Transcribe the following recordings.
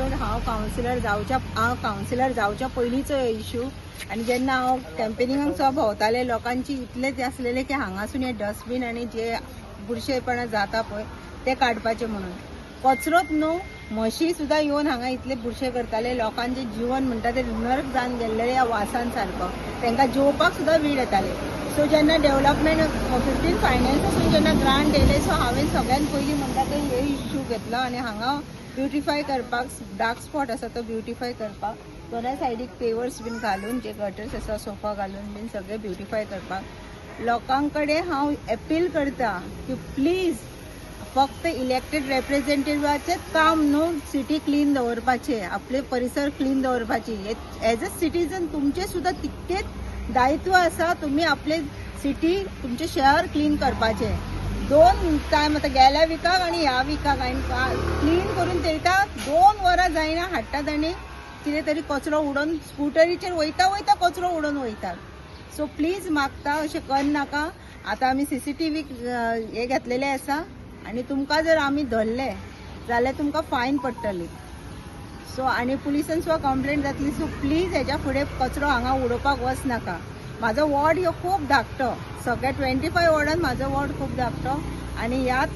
So हांव councillor जावच्या पयलींचो इशू आनी जेन्ना हांव कॅम्पेनिंगाक सुद्दां भोंवतालें, लोकांची इतलेच आसलेले की हांगासून हे डस्टबीन आनी जे बुरशेपणां जाता पळय ते काडपाचे म्हणून. कचरोच न्हू, म्हशी सुद्दां येवन हांगा इतले बुरशे करताले. लोकांचे जिवन म्हणटा ते नरक जावन गेल्लेले ह्या वासान सारको. तांकां जेवपाक सुद्दां वीट येताले. सो जेन्ना डेव्हलपमेंट 15 फायनान्सासून जेन्ना ग्रांट येयले, सो हांवें सगळ्यात पयलीं म्हणटा ते हे इश्यू घेतलो आनी हांगा ब्युटिफाय करपाक, डार्क स्पॉट आसा तो ब्युटिफाय करपाक, दोनाय सायडीक पेवर्स बीन घालून, जे गटर्स आसा सोफा घालून बीन सगळे ब्युटिफाय करपाक. लोकां कडेन हांव अपील करता की प्लीज, फक्त इलेक्टेड रेप्रेझेंटेटिव्हाचेच काम न्हू सिटी क्लीन दवरपाचे, आपले परिसर क्लीन दवरपाची. एज अ सिटीजन तुमचे सुद्दां तितकेच दायित्व आसा, तुमी आपले सिटी, तुमचे शहर क्लीन करपाचे. दोन टायम, आतां गेल्या विकाक आनी ह्या विकाक हांवें क्लीन करून थेयता. 2 वरां जायना, हाडटात आनी कितें तरी कचरो उडोवन, स्कुटरीचेर वयता वयता कचरो उडोवन वयतात. सो प्लीज मागता, अशें करनाका. आतां आमी सीसीटीव्ही हे घेतलेले आसा आनी तुमकां जर आमी धरले जाल्यार तुमकां फायन पडटली. सो आनी पुलिसान सुद्दां कंप्लेन जातली. सो प्लीज, हेज्या फुडें कचरो हांगा उडोवपाक वचनाका. म्हाजो वॉर्ड ह्यो खूब धाकटो. सगळ्या 25 वॉर्डान म्हाजो वॉर्ड खूब धाकटो आनी ह्यात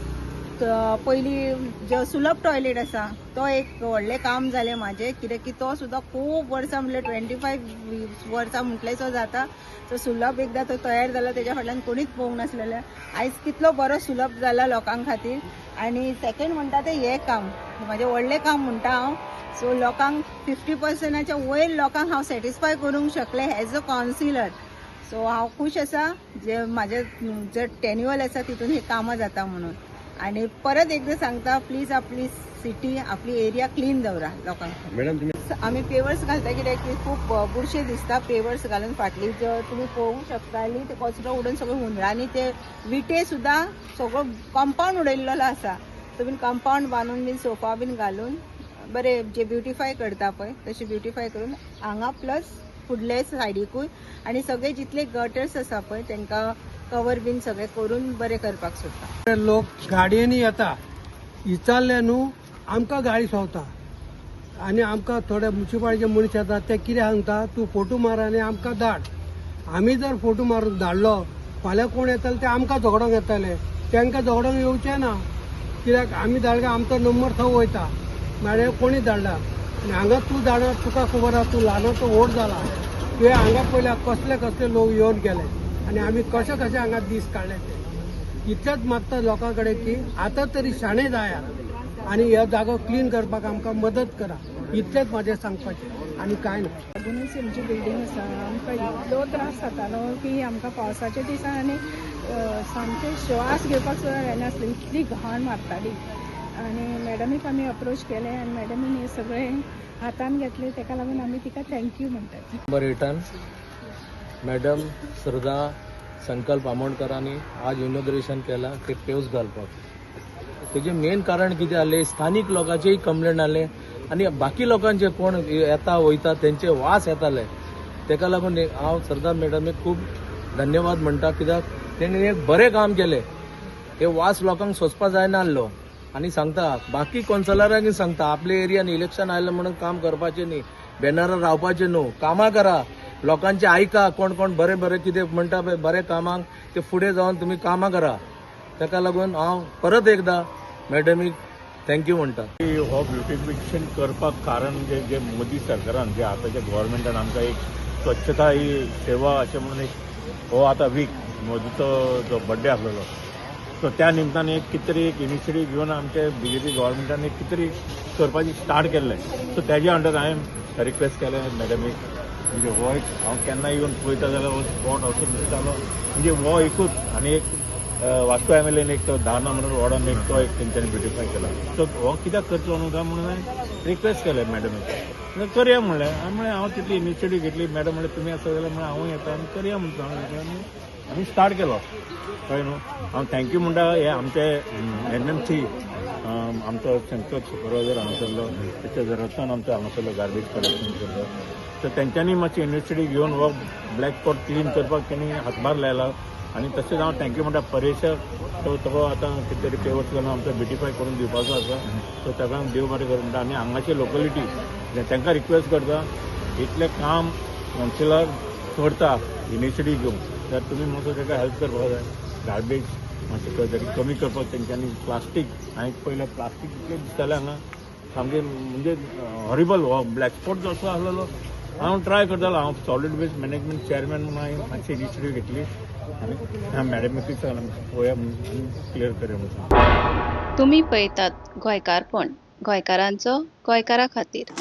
पयलीं जो सुलभ टॉयलेट आसा तो एक व्हडलें काम जालें म्हाजें, कित्याक की तो सुद्दां खूब वर्सां, म्हणल्यार 25 वर्सां म्हटलें जाता. सो सुलभ एकदां तो तयार जाला, तेज्या फाटल्यान कोणीच पळोवंक नासलेलें. आयज कितलो बरो सुलभ जाला लोकां खातीर. आनी सेकंड म्हणटा तें हें काम म्हाजें व्हडलें काम म्हणटा हांव. सो लोकांक 50 पर्संटाच्या वयर लोकांक हांव सॅटिस्फाय करूंक शकलें एज अ कावन्सिलर. सो हांव खूश आसा जे म्हाजें जे टेन्युअर आसा तितून ही कामां जाता म्हणून. आनी परत एकदां सांगता, प्लीज आपली सिटी, आपली एरिया क्लीन दवरा लोकांक. मॅडम, तुम्ही आमी पेवर्स घालता कित्याक की खूब बुरशे दिसता. पेवर्स घालून फाटली जो तुमी पळोवंक शकताली ते कचरो उडोवन सगळे हुंदरांनी ते विटे सुद्दां सगळो कंपाऊंड उडयल्लो आसा. तो बीन कंपाऊंड बांदून बीन सोफा बीन घालून बरे जे ब्युटिफाय करता पळय तशें ब्युटिफाय करून हांगा प्लस फुडले सायडीकूय आनी सगळे जितले गटर्स आसा पळय तांकां कवर बीन सगळे करून बरें करपाक सोदता. लोक गाडयेनी येता, विचारले न्हू, आमकां गाळी सोंवता आनी आमकां थोडे मुन्सिपालिटीचे मनीस येता, ते कितें सांगता, तूं फोटो मार आनी आमकां धाड. आमी जर फोटो मारून धाडलो, फाल्यां कोण येतले ते आमकां झगडोंक येतले. तांकां झगडोंक येवचें ना, कित्याक आमी धाडले, आमचो नंबर थंय वयता. म्हळ्यार कोणी धाडला आनी हांगा तूं जाणा, तुका खबर आसा, तूं ल्हानाचो व्हड जाला. तुवें हांगा पळयल्या कसले कसले लोक येवन गेले आनी आमी कशे कशे हांगा दीस काडले ते. इतलेंच मागता लोकां कडेन की आतां तरी शाणे जायात आनी हो जागो क्लीन करपाक आमकां मदत करा. इतलेंच म्हाजें सांगपाचें आनी कांय ना. लागूनच आमची बिल्डींग आसा. आमकां इतलो त्रास जातालो की आमकां पावसाच्या दिसान आनी सामकें श्वास घेवपाक सुद्दां जायनासलें, इतली घाण मारताली. आनी मॅडमीक आमी अप्रोच केलें आनी मॅडमीन हें सगळें हातान घेतलें. ताका लागून आमी तिका thank you म्हणटात. नंबर एटान मॅडम श्रद्धा संकल्प आमोणकरांनी आज इनॉग्रेशन केला ते पेव्स घालपाक. तेजें मेन कारण कितें जालें, स्थानीक लोकांचेय कंप्लेन आसले आनी बाकी लोकांचे कोण येता वयता तेंचे वास येताले. तेका लागून एक हांव श्रद्धा मॅडमीक खूब धन्यवाद म्हणटा, कित्याक तेणी एक बरें काम केलें. हे वास लोकांक सोंसपा जायना आसलो. आनी सांगता, बाकी कौन्सिलरांक सांगता, आपल्या एरियान इलेक्शन आयलें म्हणून काम करपाचें न्ही, बॅनरार रावपाचें न्हू. कामां करा, लोकांचे आयका, कोण कोण बरें बरें कितें म्हणटा पळय बरें कामांक, ते फुडें जावन तुमी कामां करा. ताका लागून हांव परत एकदां मॅडमीक thank you म्हणटा. हो ब्युटिफिकेशन करपाक कारण म्हणजे जे मोदी सरकारान, जे आतांच्या गव्हर्मेंटान आमकां एक स्वच्छता ही सेवा अशें म्हणून एक हो आतां वीक मोदीचो जो बड्डे आसलेलो, सो त्या निमतान एक कितें तरी एक इनिशिएटीव घेवन आमचे बीजेपी गव्हर्मेंटान एक कितें तरी करपाची स्टार्ट केल्लें. सो तेज्या अंडर हांवें रिक्वेस्ट केलें मॅडमीक. म्हणजे हो एक हांव केन्ना येवन पळयता जाल्यार हो स्पॉट असो दिसतालो, म्हणजे हो एकूच आनी एक वास्को एमएलएन एक तो 10 नंबर वॉर्डान एक तो एक तेंच्यांनी ब्युटिफाय केला. सो हो कित्याक करचो न्हू काय म्हणून हांवें रिक्वेस्ट केलें मॅडमीक, करया म्हणलें. हांवें म्हणलें, हांव तितली इनिशिएटीव घेतली. मॅडम म्हणलें, तुमी आसा जाल्यार म्हणलें हांवूय येता आनी करया म्हणटा. आनी आमी स्टार्ट केलो, कळ्ळें न्हू. हांव thank you म्हणटा हे आमचे एमएमसी, आमचो शंकर सुपरवायझर हांगासरलो, तेच्या जरत्तान आमचो हांगासरलो गार्बेज कलेक्शन केल्लो. सो तेंच्यांनी मातशी इनिशिएटीव घेवन हो ब्लॅक स्पॉट क्लीन करपाक तेणी हातभार लायला. आनी तशेंच हांव thank you म्हणटा परेशाक. तो तो आतां कितें तरी पेवर्स घालून आमकां ब्युटिफाय करून दिवपाचो आसा. सो ताका देव बरें करूं म्हणटा. आनी हांगाचे लोकलिटी तांकां रिक्वेस्ट करता, इतलें काम कावन्सिलर करता इनिशिएटीव घेवन, तर तुमी मातसो ताका हेल्प करपाक जाय. गार्बेज मातशें खंय तरी कमी करपाक तेंच्यांनी. प्लास्टीक हांवें पयलें, प्लास्टीक इतलें दिसतालें हांगा सामकें, म्हणजे हॉरिबल. हो ब्लॅक स्पॉट जो असो आसलेलो, हांव ट्राय करतालो. हांव सॉलीड वेस्ट मॅनेजमेंट चेअरमॅन म्हणून हांवें मातशी इनिशिएटीव घेतली आनी मॅडमीकूय सांगलें, पळोवया म्हणून, क्लियर करया म्हणून. तुमी पळयतात गोंयकारपण, गोंयकारांचो गोंयकारा खातीर.